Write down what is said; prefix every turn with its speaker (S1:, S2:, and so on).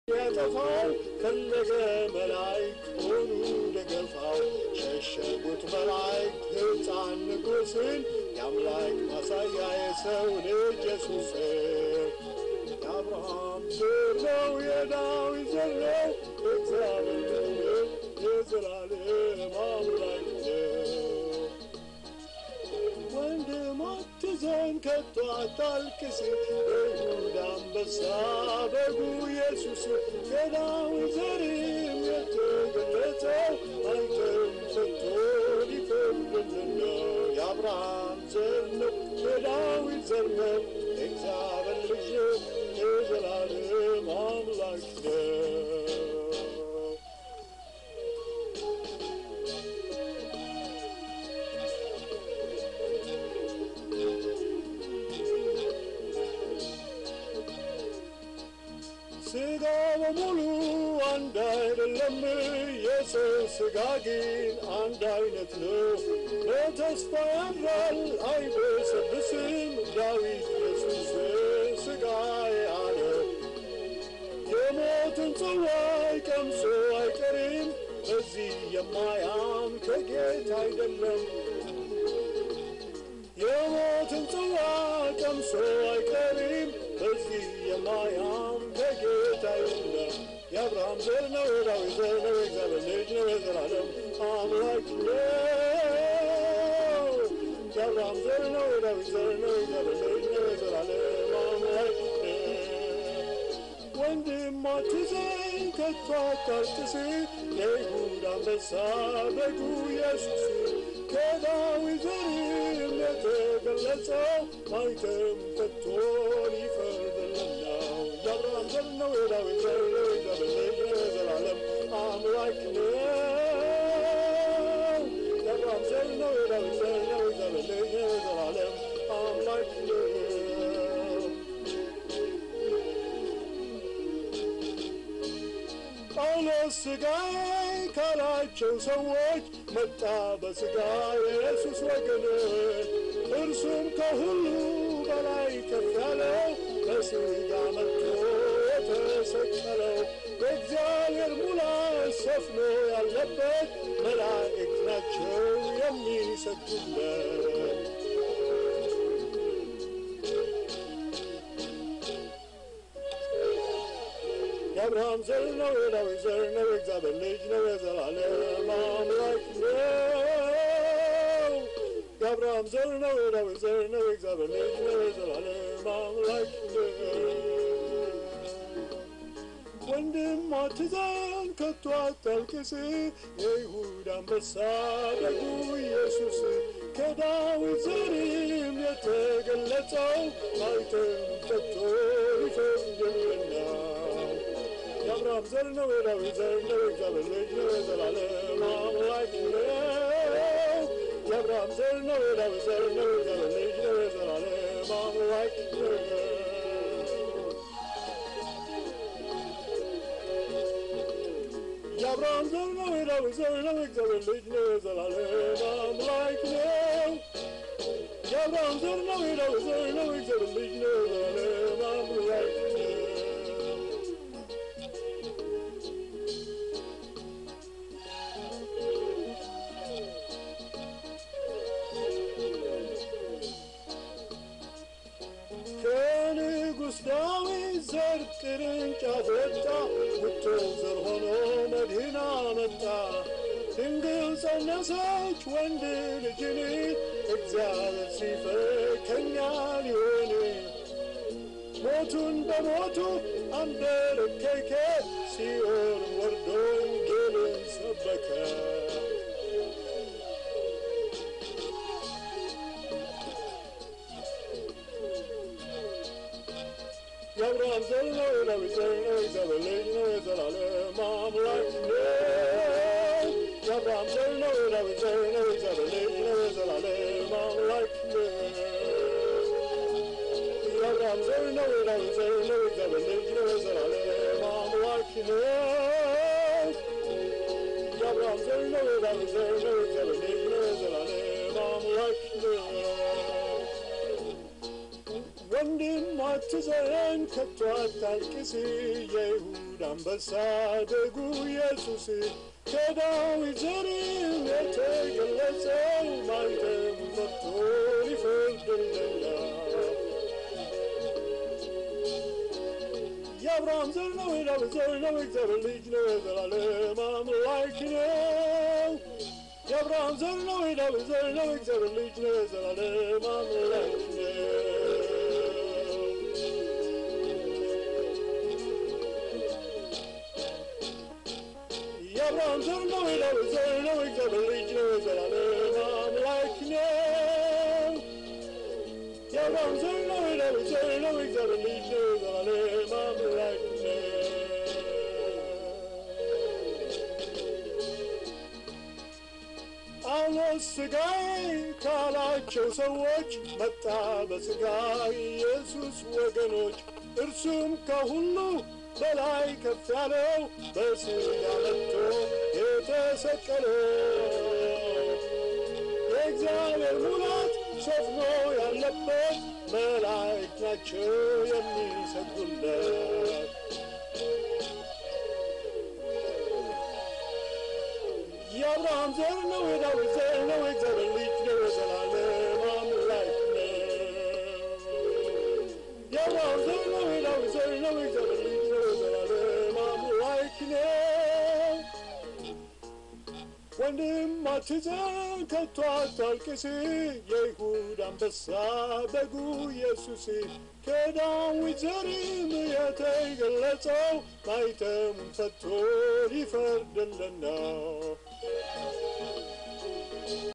S1: ሊያጠፋው ፈለገ፣ መላእክት ሆኑ ደገፋው። ሸሸጉት መላእክት ሕፃን ንጉሥን፣ የአምላክ ማሳያ የሰው ልጅ ኢየሱስን። የአብርሃም ዘር ነው፣ የዳዊት ዘር ነው፣ እግዚአብሔር ነው፣ የዘላለም አምላክ ነው። ወንድም አትዘን፣ ከቶ አታልቅስ፣ የይሁዳ አንበሳ በጉ ኢየሱስ፣ ከዳዊት ዘርም የተገለጸው አንተም ሰጥቶ ሊፈርድልን ነው። የአብርሃም ዘር ነው፣ የዳዊት ዘር ነው፣ የእግዚአብሔር ልጅ ነው፣ የዘላለም አምላክ ነው። ስጋ በሙሉ አንድ አይደለም፣ የሰው ስጋ ግን አንድ አይነት ነው። በተስፋ ያድራል አይበሰብስም፣ ዳዊት ኢየሱስን ስጋዬ አለው። የሞትን ጽዋ ቀምሶ አይቀርም፣ በዚህ የማያምን ከጌታ አይደለም። የሞትን ጽዋ ቀምሶ አይቀርም፣ በዚህ የማያምን ከጌታ አይደለም። የአብርሃም ዘር ነው፣ የዳዊት ዘር ነው፣ የእግዚአብሔር ልጅ ነው፣ የዘላለም አምላክ ነው። የአብርሃም ዘር ነው፣ የዳዊት ዘር ነው፣ የእግዚአብሔር ልጅ ነው፣ የዘላለም አምላክ ነው። ወንድም አትዘን፣ ከቶ አታልቅስ፣ የይሁዳ አንበሳ በጉ ኢየሱስ፣ ከዳዊት ዘርም የተገለጸው ማኅተም ፈቶ ሊፈርድልን ነው። የአብርሃም ዘር ነው፣ የዳዊት ዘር ነው፣ የእግዚአብሔር ልጅ ነው፣ የዘላለም አምላክ ነው። የአብርሃም ዘር ነው፣ የዳዊት ዘር ነው፣ የእግዚአብሔር ልጅ ነው፣ የዘላለም አምላክ ነው። ጳውሎስ ሥጋዬ ካላቸው ሰዎች መጣ በሥጋ የኢየሱስ ወገኖች፣ እርሱም ከሁሉ በላይ ከፍ ያለው፣ በሥጋ መጥቶ የተሰቀለው፣ በእግዚአብሔር ሙላት ሰፍኖ ያለበት፣ መላእክት ናቸው የሚሰግዱለት። የአብርሃም ዘር ነው፣ የዳዊት ዘር ነው፣ የእግዚአብሔር ልጅ ነው፣ የዘላለም አምላክ ነው። የአብርሃም ዘር ነው፣ የዳዊት ዘር ነው፣ የእግዚአብሔር ልጅ ነው፣ የዘላለም አምላክ ነው። ወንድም አትዘን፣ ከቶ አታልቅስ፣ የይሁዳ አንበሳ በጉ ኢየሱስ፣ ከዳዊት ዘርም የተገለጸው ማኅተም ፈቶ ሊፈርድልን ነው። የአብርሃም ዘር ነው፣ የዳዊት ዘር ነው፣ የእግዚአብሔር ልጅ ነው፣ የዘላለም አምላክ ነው። የአብርሃም ዘር ነው፣ የዳዊት ዘር ነው፣ የእግዚአብሔር ልጅ ነው፣ የዘላለም አምላክ ነው። የአብርሃም ዘር ነው፣ የዳዊት ዘር ነው፣ የእግዚአብሔር ልጅ ነው፣ የዘላለም አምላክ ነው። የአብርሃም ዘር ነው፣ የዳዊት ዘር ነው፣ የእግዚአብሔር ልጅ ነው፣ የዘላለም አምላክ ነው። ከንጉሥ ዳዊት ዘር ቅርንጫፍ ወጣ፣ ውጥን ዘር ሆኖ መድህን አመጣ። ድንግል ጸነሰች ወንድ ልጅን፣ እግዚአብሔር ሲፈቅድ ከእኛ ሊሆን። ሞቱን በሞቱ አንበረከከ፣ ሲኦል ወርዶ ወንጌልን ሰበከ። የአብርሃም ዘር ነው፣ የዳዊት ዘር ነው፣ የእግዚአብሔር ልጅ ነው፣ የዘላለም አምላክ ነው። የአብርሃም ዘር ነው፣ የዳዊት ዘር ነው፣ የእግዚአብሔር ልጅ ነው፣ የዘላለም አምላክ ነው። የአብርሃም ዘር ነው፣ የዳዊት ዘር ነው፣ የእግዚአብሔር ልጅ ነው፣ የዘላለም አምላክ ነው። የአብርሃም ዘር ነው፣ የዳዊት ዘር ነው፣ የእግዚአብሔር ልጅ ነው፣ የዘላለም አምላክ ነው። ወንድም አትዘን ከቶ አታልቅስ፣ የይሁዳ አንበሳ ደጉ ኢየሱስ ከዳዊት ዘርም የተገለጸው ማኅተሙን ፈቶ ሊፈርድልን ነው። የአብርሃም ዘር ነው፣ የዳዊት ዘር ነው፣ የእግዚአብሔር ልጅ ነው፣ የዘላለም አምላክ ነው። የአብርሃም ዘር ነው፣ የዳዊት ዘር ነው፣ የእግዚአብሔር ልጅ ነው፣ የዘላለም አምላክ ነው። የአብርሃም ዘር ነው፣ የዳዊት ዘር ነው፣ የእግዚአብሔር ልጅ ነው፣ የዘላለም አምላክ ነው። የአብርሃም ዘር ነው፣ የዳዊት ዘር ነው፣ የእግዚአብሔር ልጅ ነው፣ የዘላለም አምላክ ነው። ጳውሎስ ሥጋዬ ካላቸው ሰዎች መጣ በሥጋ ኢየሱስ ወገኖች፣ እርሱም ከሁሉ በላይ ከፍ ያለው በሥጋ መጥቶ የተሰቀለው የእግዚአብሔር ሙላት ሰፍኖ ያለበት መላእክት ናቸው የሚሰግዱለት። የአብርሃም ዘር ነው፣ የዳዊት ዘር ነው፣ የእግዚአብሔር ልጅ ነው፣ የዘላለም አምላክ ነው። የአብርሃም ዘር ነው፣ የዳዊት ዘር ነው፣ የእግዚአብሔር ልጅ ነው፣ የዘላለም አምላክ ነው። ወንድም አትዘን ከቶ አታልቅስ፣ የይሁዳ አንበሳ በጉ ኢየሱስ ከዳዊት ዘርም የተገለጸው ማኅተሙን ፈቶ ሊፈርድልን ነው።